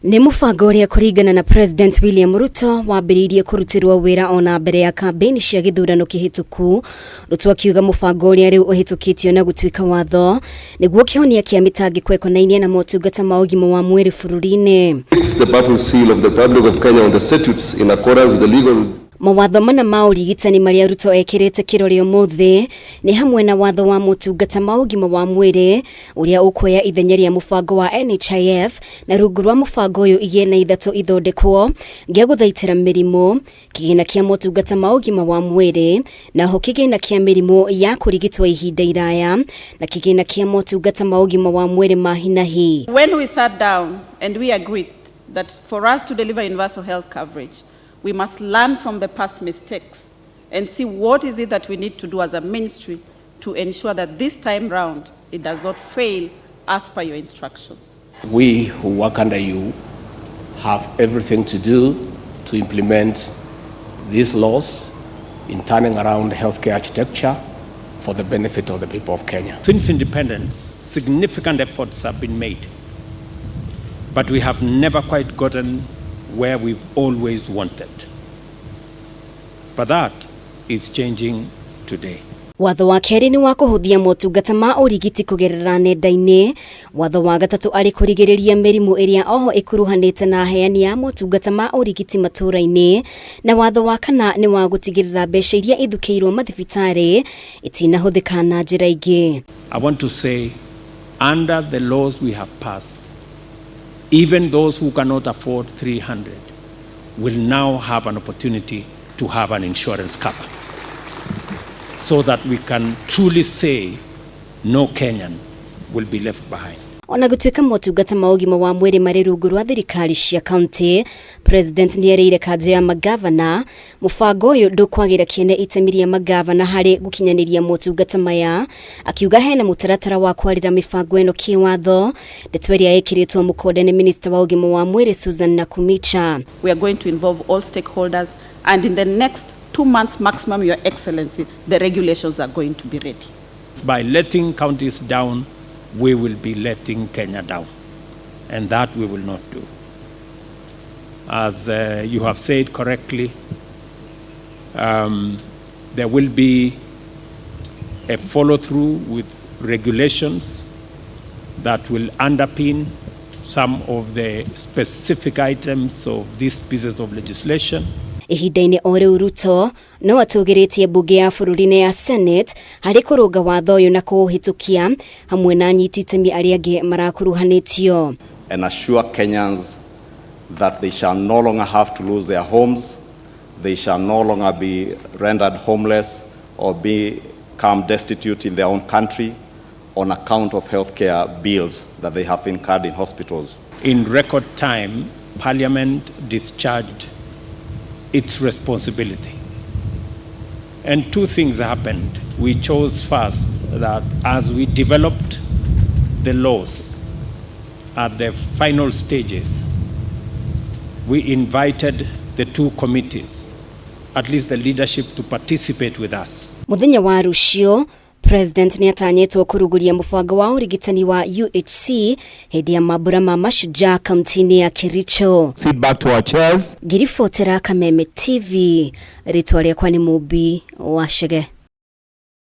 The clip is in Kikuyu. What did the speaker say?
Nĩ mũbango ũrĩa kũringana na President William Ruto wambĩrĩirie kũrutĩrwo wĩra ona mbere ya kambĩini cia gĩthurano kĩhĩtũku. Ruto akiuga mũbango ũrĩa rĩu ũhĩtũkĩtio na gũtuĩka watho nĩguo kĩhonia kĩa mĩtangĩko ĩkonainie na motungata ma ũgima wa mwĩrĩ bũrũri-inĩ. Fix the purple seal of the Republic of Kenya on the statutes in accordance with the legal Mawatho mana ma ũrigitani marĩa Ruto ekĩrĩte kĩrore ũmũthĩ nĩ hamwe na watho wa motungata ma ũgima wa mwĩrĩ ũrĩa ũkuoya ithenya rĩa mũbango wa NHIF, na rungu rwa mũbango ũyũ igĩna ithatũ ithondekwo gĩa gũthaitĩra mĩrimũ, kĩgĩna kĩa motungata ma ũgima wa mwĩrĩ, naho kĩgĩna kĩa mĩrimũ ya kũrigitwo ihinda iraya, na kĩgĩna kĩa motungata ma ũgima wa mwĩrĩ ma hinahi. When we sat down and we agreed that for us to deliver universal health coverage, we must learn from the past mistakes and see what is it that we need to do as a ministry to ensure that this time round it does not fail as per your instructions. We who work under you have everything to do to implement these laws in turning around healthcare architecture for the benefit of the people of Kenya. Since independence, significant efforts have been made, but we have never quite gotten where we've always wanted. But that is changing today. Watho wa kerĩ nĩ wa kũhũthia motungata ma ũrigiti kũgerera nenda-inĩ. Watho wa gatatũ arĩ kũrigĩrĩria mĩrimũ ĩrĩa oho ĩkuruhanĩte na aheani a motungata ma ũrigiti matũũra-inĩ, na watho wa kana nĩ wa gũtigĩrĩra mbeca iria ithukĩirwo mathibitarĩ itinahũthĩka na njĩra ingĩ. I want to say, under the laws we have passed, even those who cannot afford 300 will now have an opportunity to have an insurance cover, so that we can truly say no Kenyan will be left behind. Ona gũtuĩka motungata ma ũgima wa mwĩrĩ marĩ rungu rwa thirikari cia kaunti, President nĩerĩire kanjũ ya magavana mũbango ũyũ ndũkwagĩra kĩene itemi rĩa magavana harĩ gũkinyanĩria motungata maya, akiuga hena mũtaratara wa kwarĩra mĩbango ĩno kĩwatho, ndeto ĩrĩa ĩkĩrĩtwo mũkonde nĩ minista wa ũgima wa mwĩrĩ Susan Nakhumicha. We are going to involve all stakeholders, and in the next 2 months maximum, Your Excellency, the regulations are going to be ready. By letting counties down, we will be letting Kenya down, and that we will not do. As you have said correctly, there will be a follow through with regulations that will underpin some of the specific items of these pieces of legislation. Ihinda-inĩ o rĩu, Ruto no atũgĩrĩtie mbunge ya bũrũri-inĩ ya Senate harĩ kũrũnga watho ũyũ na kũũhĩtũkia hamwe na anyiti itemi arĩa angĩ marakuruhanĩtio. And assure Kenyans that they shall no longer have to lose their homes, they shall no longer be rendered homeless or become destitute in their own country on account of healthcare bills that they have incurred in hospitals. In record time, Parliament discharged its responsibility. And two things happened. We chose first that as we developed the laws at the final stages, we invited the two committees, at least the leadership, to participate with us. Mũthenya wa rũciũ, President nĩ atanyĩtwo kũrugũria mũbango wa ũrigitani wa UHC hĩndĩ ya mambura ma Mashujaa kaunti-inĩ ya Kericho. Sit back to our chairs. Ngĩribotera Kameme TV, rĩtwa rĩakwa nĩ Mũmbi wa Chege.